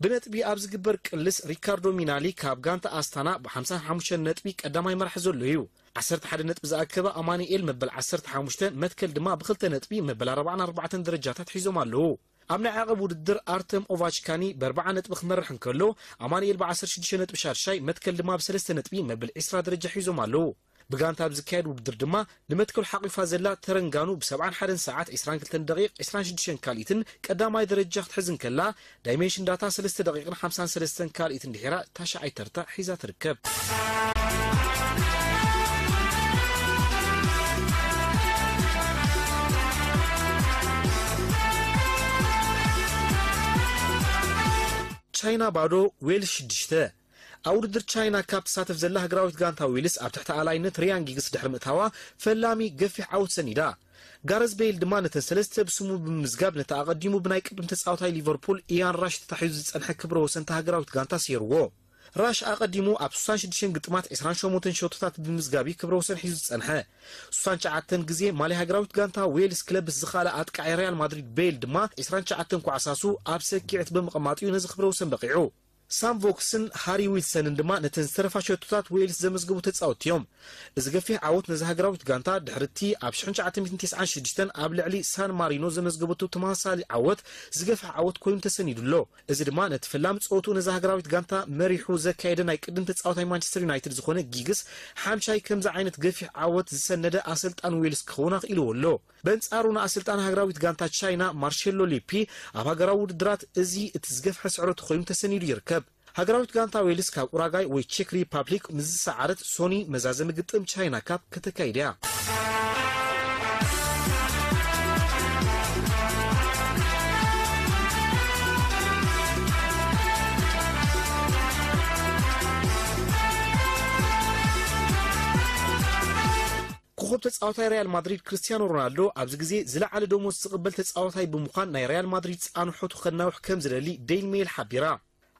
ብነጥቢ ኣብ ዝግበር ቅልስ ሪካርዶ ሚናሊ ካብ ጋንታ ኣስታና ብሓምሳን ሓሙሽተን ነጥቢ ቀዳማይ መራሕ ዘሎ እዩ። ዓሰርተ ሓደ ነጥቢ ዝኣከበ ኣማኑኤል መበል ዓሰርተ ሓሙሽተ፣ መትከል ድማ ብክልተ ነጥቢ መበል ኣርባዓን ኣርባዕተን ደረጃታት ሒዞም ኣለዉ። ኣብ ናይ ዓቐብ ውድድር ኣርተም ኦቫችካኒ ብኣርባዓ ነጥቢ ክመርሕ እንከሎ፣ ኣማኑኤል ብዓሰርተ ሽዱሽተ ነጥቢ ሻድሻይ፣ መትከል ድማ ብሰለስተ ነጥቢ መበል ዕስራ ደረጃ ሒዞም ኣለዉ። ብጋንታ ኣብ ዝካየድ ውድድር ድማ ንመትከሉ ሓቒፋ ዘላ ተረንጋኑ ብሰብዓን ሓደን ሰዓት ዕስራን ክልተን ደቂቕ ዕስራን ሽዱሽተን ካልኢትን ቀዳማይ ደረጃ ክትሕዝ እንከላ፣ ዳይሜንሽን ዳታ ሰለስተ ደቂቕን ሓምሳን ሰለስተን ካልኢትን ድሒራ ታሽዓይ ተርታ ሒዛ ትርከብ። ቻይና ባዶ፣ ዌልስ ሽዱሽተ። ኣብ ውድድር ቻይና ካብ ትሳተፍ ዘላ ሃገራዊት ጋንታ ዌልስ ኣብ ትሕቲ ኣላይነት ሪያን ጊግስ ድሕሪ ምእታዋ፣ ፈላሚ ገፊሕ ዓወት ሰኒዳ። ጋረዝ ቤይል ድማ ነተን ሰለስተ ብስሙ ብምምዝጋብ፣ ነቲ ኣቐዲሙ ብናይ ቅድም ተጻዋታይ ሊቨርፑል ኢያን ራሽ ተታሒዙ ዝጸንሐ ክብረ ወሰን እታ ሃገራዊት ጋንታ ሰይርዎ። ራሽ ኣቐዲሙ ኣብ ስሳን ሽዱሽተን ግጥማት ዕስራን ሸሞንተን ሸቶታት ብምምዝጋብ እዩ ክብረ ወሰን ሒዙ ዝጸንሐ። ስሳን ትሽዓተን ግዜ ማልያ ሃገራዊት ጋንታ ዌልስ ክለብስ ዝኸኣለ ኣጥቃዓይ ሪያል ማድሪድ ቤይል ድማ ዕስራን ትሽዓተን ኳዕሳሱ ኣብ ሰኪዐት ብምቕማጡ እዩ ነዚ ክብረ ወሰን በቒዑ። ሳም ቮክስን ሃሪ ዊልሰንን ድማ ነተን ዝተረፋ ሸቶታት ዌልስ ዘመዝገቡ ተጻወትቲ እዮም። እዚ ገፊሕ ዓወት ነዚ ሃገራዊት ጋንታ ድሕሪ እቲ ኣብ ሽሕን ትሽዓተ ሚእትን ተስዓን ሽዱሽተን ኣብ ልዕሊ ሳን ማሪኖ ዘመዝገበቶ ተመሳሳሊ ዓወት ዝገፍሕ ዓወት ኮይኑ ተሰኒዱ ኣሎ። እዚ ድማ ነቲ ፈላሚ ጸወትኡ ነዛ ሃገራዊት ጋንታ መሪሑ ዘካየደ ናይ ቅድም ተጻዋታይ ማንቸስተር ዩናይትድ ዝኾነ ጊግስ ሓምሻይ ከምዚ ዓይነት ገፊሕ ዓወት ዝሰነደ ኣሰልጣን ዌልስ ክኸውን ኣኽኢልዎ ኣሎ። በንጻሩ ንኣሰልጣን ሃገራዊት ጋንታ ቻይና ማርሴሎ ሊፒ ኣብ ሃገራዊ ውድድራት እዚ እቲ ዝገፍሐ ስዕረቱ ኮይኑ ተሰኒዱ ይርከብ። ሃገራዊት ጋንታ ዌልስ ካብ ኡራጋይ ወይ ቼክ ሪፓብሊክ ምስ ዝሰዓረት ሶኒ መዛዘሚ ግጥም ቻይና ካፕ ከተካይድ እያ። ኮኸብ ተጻዋታይ ሪያል ማድሪድ ክርስቲያኖ ሮናልዶ ኣብዚ ግዜ ዝለዓለ ደሞዝ ዝቕበል ተጻዋታይ ብምዃን ናይ ሪያል ማድሪድ ጻንሖቱ ከናውሕ ከም ዝደሊ ዴይሊ ሜይል ሓቢራ።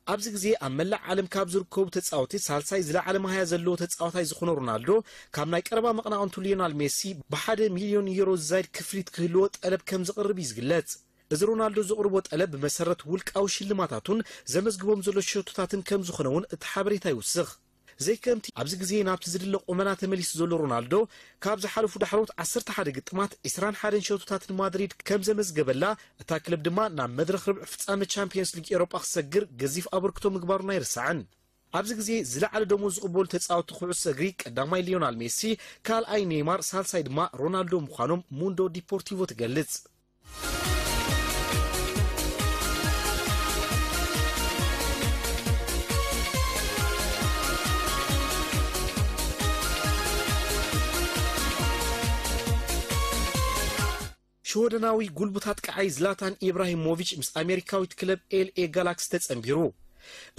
ኣብዚ ግዜ ኣብ መላእ ዓለም ካብ ዝርከቡ ተጻወቲ ሳልሳይ ዝለዓለ ማህያ ዘለዎ ተጻዋታይ ዝኾነ ሮናልዶ፣ ካብ ናይ ቀረባ መቕናቕንቱ ሊዮናል ሜሲ ብሓደ ሚልዮን ዩሮ ዝዛይድ ክፍሊት ክህልዎ ጠለብ ከም ዝቕርብ እዩ ዝግለጽ። እዚ ሮናልዶ ዘቕርቦ ጠለብ ብመሰረት ውልቃዊ ሽልማታቱን ዘመዝግቦም ዘሎ ሸቶታትን ከም ዝኾነ እውን እቲ ሓበሬታ ይውስኽ። ዘይከምቲ ኣብዚ ግዜ ናብቲ ዝድለ ቁመና ተመሊሱ ዘሎ ሮናልዶ፣ ካብ ዝሓለፉ ዳሕሮት ዓሰርተ ሓደ ግጥማት ዕስራን ሓደን ሸቶታት ንማድሪድ ከም ዘመዝገበላ፣ እታ ክለብ ድማ ናብ መድረኽ ርብዒ ፍጻመ ቻምፒየንስ ሊግ ኤውሮጳ ክሰግር ገዚፍ ኣበርክቶ ምግባሩን ኣይርሳዕን። ኣብዚ ግዜ ዝለዓለ ደሞዝ ዝቕበሉ ተጻወትቲ ኩዕሶ እግሪ ቀዳማይ ሊዮናል ሜሲ፣ ካልኣይ ኔይማር፣ ሳልሳይ ድማ ሮናልዶ ምዃኖም ሙንዶ ዲፖርቲቮ ትገልጽ። ሽወደናዊ ጉልቡት ኣጥቃዓይ ዝላታን ኢብራሂሞቪች ምስ ኣሜሪካዊት ክለብ ኤል ኤ ጋላክሲ ተጸንቢሩ።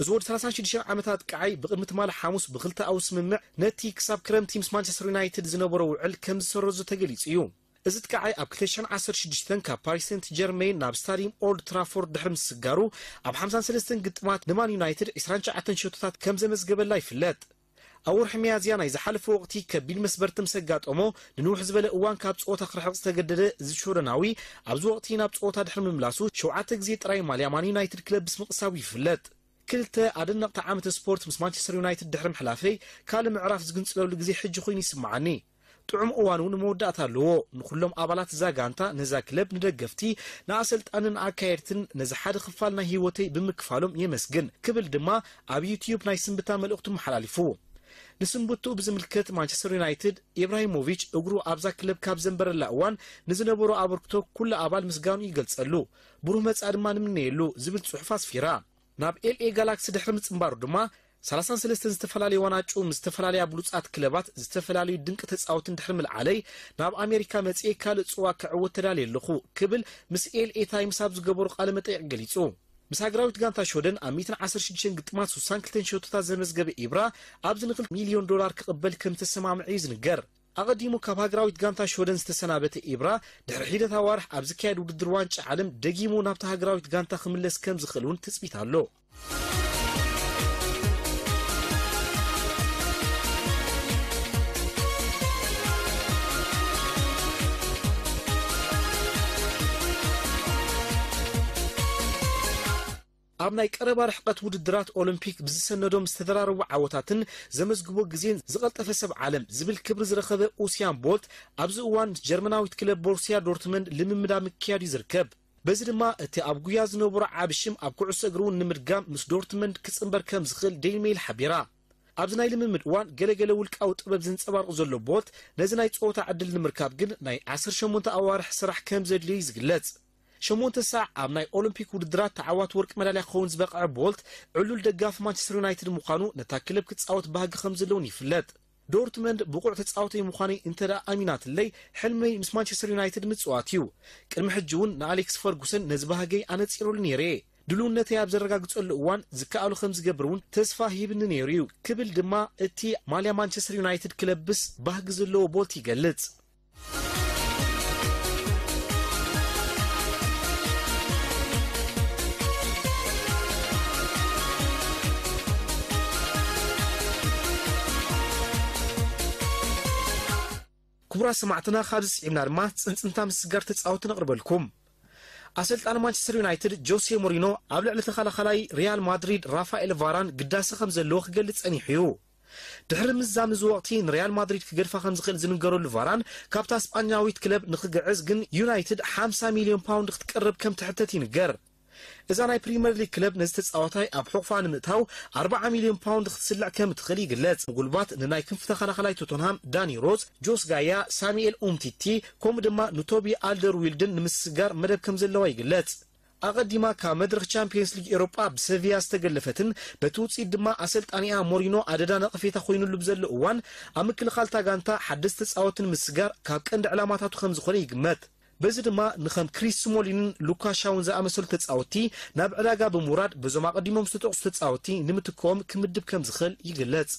እዚ ወዲ ሰላሳን ሽዱሽተን ዓመት ኣጥቃዓይ ብቕድሚ ትማሊ ሓሙስ ብክልተኣዊ ስምምዕ ነቲ ክሳብ ክረምቲ ምስ ማንቸስተር ዩናይትድ ዝነበሮ ውዕል ከም ዝሰረዞ ተገሊጹ እዩ። እዚ ጥቃዓይ ኣብ ክልተ ሽሕን ዓሰርተ ሽዱሽተን ካብ ፓሪስ ሴንት ጀርሜን ናብ ስታዲየም ኦልድ ትራፎርድ ድሕሪ ምስጋሩ፣ ኣብ ሓምሳን ሰለስተን ግጥማት ንማን ዩናይትድ ዕስራን ትሽዓተን ሸቶታት ከም ዘመዝገበላ ይፍለጥ። ኣብ ወርሒ ሚያዝያ ናይ ዝሓለፈ ወቕቲ ከቢድ መስበርቲ ምስ ኣጋጠሞ፣ ንንውሕ ዝበለ እዋን ካብ ጸወታ ክርሕቕ ዝተገደደ እዚ ሽወደናዊ፣ ኣብዚ ወቕቲ ናብ ጸወታ ድሕሪ ምምላሱ፣ ሸውዓተ ግዜ ጥራይ ማልያ ማን ዩናይትድ ክለብስ ምቕሳቡ ይፍለጥ። ክልተ ኣደነቕቲ ዓመተ ስፖርት ምስ ማንቸስተር ዩናይትድ ድሕሪ ምሕላፈይ፣ ካልእ ምዕራፍ ዝግንጽለሉ ግዜ ሕጂ ኮይኑ ይስምዓኒ። ጥዑም እዋን እውን መወዳእታ ኣለዎ። ንኹሎም ኣባላት እዛ ጋንታ፣ ነዛ ክለብ፣ ንደገፍቲ፣ ንኣሰልጣንን ኣካየድትን ነዚ ሓደ ክፋል ናይ ህይወተይ ብምክፋሎም የመስግን ክብል ድማ ኣብ ዩትዩብ ናይ ስንብታ መልእኽቱ መሓላሊፉ። ንስንብትኡ ብዝምልከት ማንቸስተር ዩናይትድ፣ ኢብራሂሞቪች እግሩ ኣብዛ ክለብ ካብ ዘንበረላ እዋን ንዝነበሮ ኣበርክቶ ኩሉ ኣባል ምስጋኑ ይገልጸሉ፣ ብሩህ መጻኢ ድማ ንምነየሉ ዝብል ጽሑፍ ኣስፊራ። ናብ ኤል ኤ ጋላክሲ ድሕሪ ምጽንባሩ ድማ ሰላሳን ሰለስተን ዝተፈላለየ ዋንጫ ምስ ዝተፈላለያ ብሉጻት ክለባት፣ ዝተፈላለዩ ድንቂ ተጻወትን ድሕሪ ምልዓለይ፣ ናብ ኣሜሪካ መጺኤ ካልእ ጽዋ ክዕወት ተዳልየ ኣለኹ ክብል ምስ ኤልኤ ታይምስ ኣብ ዝገበሮ ቃለ መጠይቕ ገሊጹ። ምስ ሃገራዊት ጋንታ ሽወደን ኣብ ሚእትን ዓሰርተ ሽዱሽተን ግጥማት ስሳን ክልተን ሸቶታት ዘመዝገበ ኢብራ፣ ኣብዚ ንክልተ ሚልዮን ዶላር ክቕበል ከም ዝተሰማምዐ እዩ ዝንገር። ኣቐዲሙ ካብ ሃገራዊት ጋንታ ሽወደን ዝተሰናበተ ኢብራ፣ ድሕሪ ሒደት ኣዋርሕ ኣብ ዝካየድ ውድድር ዋንጫ ዓለም ደጊሙ ናብታ ሃገራዊት ጋንታ ክምለስ ከም ዝኽእል እውን ትጽቢት ኣሎ። ኣብ ናይ ቀረባ ርሕቀት ውድድራት ኦሎምፒክ ብዝሰነዶም ዝተደራረቡ ዓወታትን ዘመዝግቦ ግዜን ዝቐልጠፈ ሰብ ዓለም ዝብል ክብሪ ዝረኸበ ኡስያን ቦልት፣ ኣብዚ እዋን ምስ ጀርመናዊት ክለብ ቦሩስያ ዶርትመንድ ልምምድ ኣብ ምክያድ እዩ ዝርከብ። በዚ ድማ እቲ ኣብ ጉያ ዝነበሮ ዓቢ ሽም ኣብ ኩዕሶ እግሪ እውን ንምድጋም ምስ ዶርትመንድ ክጽንበር ከም ዝኽእል ዴይሊ ሜይል ሓቢራ። ኣብዚ ናይ ልምምድ እዋን ገለገለ ውልቃዊ ጥበብ ዘንጸባርቕ ዘሎ ቦልት፣ ነዚ ናይ ጸወታ ዕድል ንምርካብ ግን ናይ ዓሰርተ ሸሞንተ ኣዋርሕ ስራሕ ከም ዘድልዮ እዩ ዝግለጽ። ሸሞንተ ሳዕ ኣብ ናይ ኦሎምፒክ ውድድራት ተዓዋቲ ወርቂ መዳልያ ክኸውን ዝበቕዐ ቦልት፣ ዕሉል ደጋፊ ማንቸስተር ዩናይትድ ምዃኑ፣ ነታ ክለብ ክጻወት ባህጊ ከም ዘለውን ይፍለጥ። ዶርትመንድ ብቑዕ ተጻዋታይ ምዃነይ እንተ ደኣ ኣሚናትለይ፣ ሕልመይ ምስ ማንቸስተር ዩናይትድ ምጽዋት እዩ። ቅድሚ ሕጂ እውን ንኣሌክስ ፈርጉሰን ነዚ ባህገይ ኣነጺረሉ ነይረ እየ። ድልውነተይ ኣብ ዘረጋግጸሉ እዋን ዝከኣሎ ከም ዝገብር እውን ተስፋ ሂብኒ ነይሩ እዩ ክብል ድማ እቲ ማልያ ማንቸስተር ዩናይትድ ክለብስ ባህጊ ዘለዎ ቦልት ይገልጽ። ክቡራት ሰማዕትና፣ ካብዚ ስዒብና ድማ ጽንጽንታ ምስግጋር ተጻወቲ ነቕርበልኩም። ኣሰልጣኒ ማንቸስተር ዩናይትድ ጆሴ ሞሪኖ ኣብ ልዕሊ ተኸላኻላይ ሪያል ማድሪድ ራፋኤል ቫራን ግዳሰ ከም ዘለዎ ክገልጽ ጸኒሑ እዩ። ድሕሪ ምዛም እዚ ወቕቲ ንሪያል ማድሪድ ክገድፋ ከም ዝኽእል ዝንገረሉ ቫራን፣ ካብታ ስጳኛዊት ክለብ ንኽግዕዝ ግን ዩናይትድ ሓምሳ ሚልዮን ፓውንድ ክትቀርብ ከም ትሕተት ይንገር። እዛ ናይ ፕሪምየር ሊግ ክለብ ነዚ ተጻዋታይ ኣብ ሕቑፋ ንምእታው ኣርብዓ ሚልዮን ፓውንድ ክትስልዕ ከም እትኽእል ይግለጽ። ምጉልባት ንናይ ክንፊ ተኸላኻላይ ቶተንሃም ዳኒ ሮዝ፣ ጆስ ጋያ፣ ሳሙኤል ኡምቲቲ፣ ከምኡ ድማ ንቶቢ ኣልደርዊልድን ንምስግጋር መደብ ከም ዘለዋ ይግለጽ። ኣቐዲማ ካብ መድረኽ ቻምፒየንስ ሊግ ኤውሮጳ ብሰቪያ ዝተገለፈትን በቲ ውጽኢት ድማ ኣሰልጣኒኣ ሞሪኖ ኣደዳ ነቐፌታ ኮይኑሉ ብዘሎ እዋን፣ ኣብ ምክልኻል እታ ጋንታ ሓደስቲ ተጻወትን ምስጋር ካብ ቀንዲ ዕላማታቱ ከም ዝኾነ ይግመት። በዚ ድማ ንኸም ክሪስ ስሞሊንን ሉካ ሻውን ዝኣመሰሉ ተጻወትቲ ናብ ዕዳጋ ብምውራድ፣ በዞም ኣቐዲሞም ዝተጠቕሱ ተጻወትቲ ንምትክኦም ክምድብ ከም ዝኽእል ይግለጽ።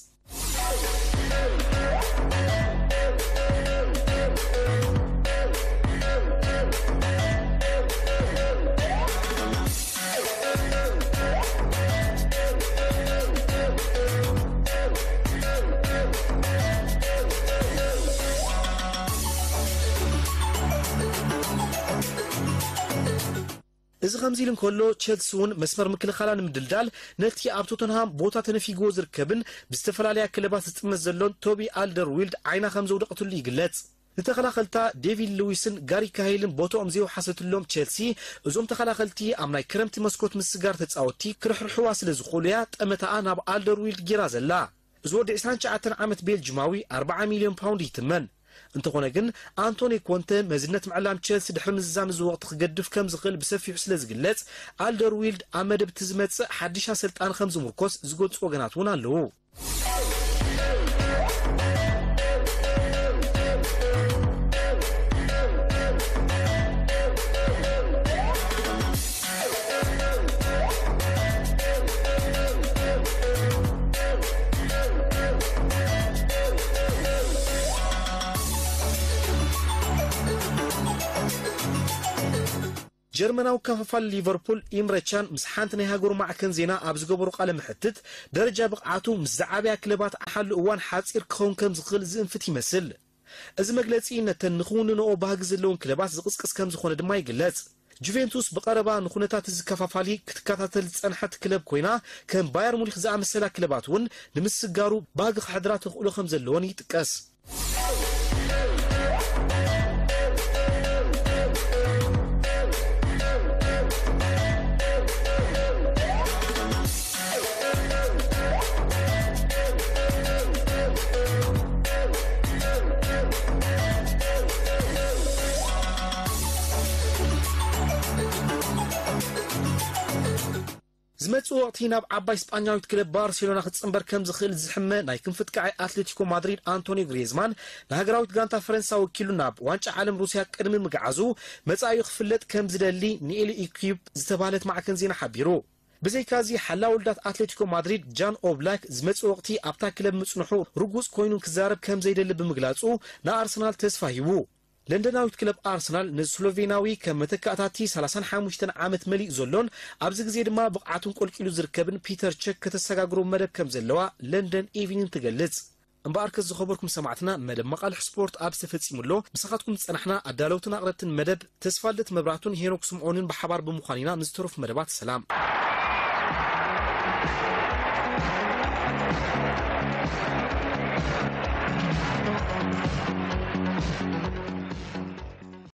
እዚ ከምዚ ኢሉ እንከሎ፣ ቸልሲ እውን መስመር ምክልኻላ ንምድልዳል ነቲ ኣብ ቶተንሃም ቦታ ተነፊግዎ ዝርከብን ብዝተፈላለያ ክለባት ዝጥመት ዘሎን ቶቢ ኣልደርዊልድ ዓይና ከም ዘውደቐትሉ ይግለጽ። ንተኸላኸልታ ዴቪድ ሉዊስን ጋሪ ካሂልን ቦታኦም ዘይወሓሰትሎም ቸልሲ፣ እዞም ተኸላኸልቲ ኣብ ናይ ክረምቲ መስኮት ምስጋር ተጻወትቲ ክርሕርሕዋ ስለ ዝኾሉ እያ ጠመታኣ ናብ ኣልደርዊልድ ጌራ ዘላ። እዚ ወዲ ዕስራን ትሽዓተን ዓመት ቤልጅማዊ ኣርብዓ ሚልዮን ፓውንድ ይትመን። እንተኾነ ግን፣ ኣንቶኒ ኮንተ መዝነት ምዕላም ቸልሲ ድሕሪ ምዝዛም እዚ ወቕቲ ክገድፍ ከም ዝኽእል ብሰፊሑ ስለ ዝግለጽ፣ ኣልደርዊልድ ኣብ መደብ እቲ ዝመጽእ ሓድሽ ኣሰልጣኒ ከም ዝምርኮስ ዝገልጹ ወገናት እውን ኣለዉ። ጀርመናዊ ከፋፋሊ ሊቨርፑል ኢምረ ቻን ምስ ሓንቲ ናይ ሃገሩ ማዕከን ዜና ኣብ ዝገበሮ ቃለ መሕትት፣ ደረጃ ብቕዓቱ ምስ ዝዓበያ ክለባት ኣብ ሓሉ እዋን ሓጺር ክኸውን ከም ዝኽእል ዝእንፍት ይመስል። እዚ መግለጺ ነተን ንኽውንንኦ ባህጊ ዘለወን ክለባት ዝቕስቅስ ከም ዝኾነ ድማ ይግለጽ። ጁቬንቱስ ብቐረባ ንኹነታት እዚ ከፋፋሊ ክትከታተል ዝጸንሐት ክለብ ኮይና፣ ከም ባየር ሙኒክ ዝኣመሰላ ክለባት እውን ንምስጋሩ ባህጊ ክሕድራ ተኽእሎ ከም ዘለወን ይጥቀስ። ዝመጽእ ወቕቲ ናብ ዓባይ ስጳኛዊት ክለብ ባርሴሎና ክጽንበር ከም ዝኽእል ዝሕመ ናይ ክንፊ ጥቃዒ ኣትሌቲኮ ማድሪድ ኣንቶኒ ግሪዝማን፣ ንሃገራዊት ጋንታ ፈረንሳ ወኪሉ ናብ ዋንጫ ዓለም ሩስያ ቅድሚ ምግዓዙ፣ መጻኢኡ ክፍለጥ ከም ዝደሊ ንኤል ኢኪፕ ዝተባህለት ማዕከን ዜና ሓቢሩ። ብዘይካዚ፣ ሓላው ውልዳት ኣትሌቲኮ ማድሪድ ጃን ኦብላክ ዝመጽእ ወቕቲ ኣብታ ክለብ ምጽንሑ ርጉጽ ኮይኑ ክዛረብ ከም ዘይደሊ ብምግላጹ፣ ንኣርሰናል ተስፋ ሂቡ። ለንደናዊት ክለብ ኣርሰናል ንስሎቬናዊ ከም መተካእታቲ ሰላሳን ሓሙሽተን ዓመት መሊኡ ዘሎን ኣብዚ ግዜ ድማ ብቕዓቱን ቆልቂሉ ዝርከብን ፒተር ቸክ ከተሰጋግሮ መደብ ከም ዘለዋ ለንደን ኢቪኒን ትገልጽ። እምበኣርከስ ዝኸበርኩም ሰማዕትና፣ መደብ መቓልሕ ስፖርት ኣብ ዝተፈጺሙ ኣሎ። ምሳኻትኩም ዝጸናሕና ኣዳለውትን ኣቕረብትን መደብ ተስፋልደት መብራቱን ሄኖክ ስምዖንን ብሓባር ብምዃን ኢና። ንዝተረፉ መደባት ሰላም።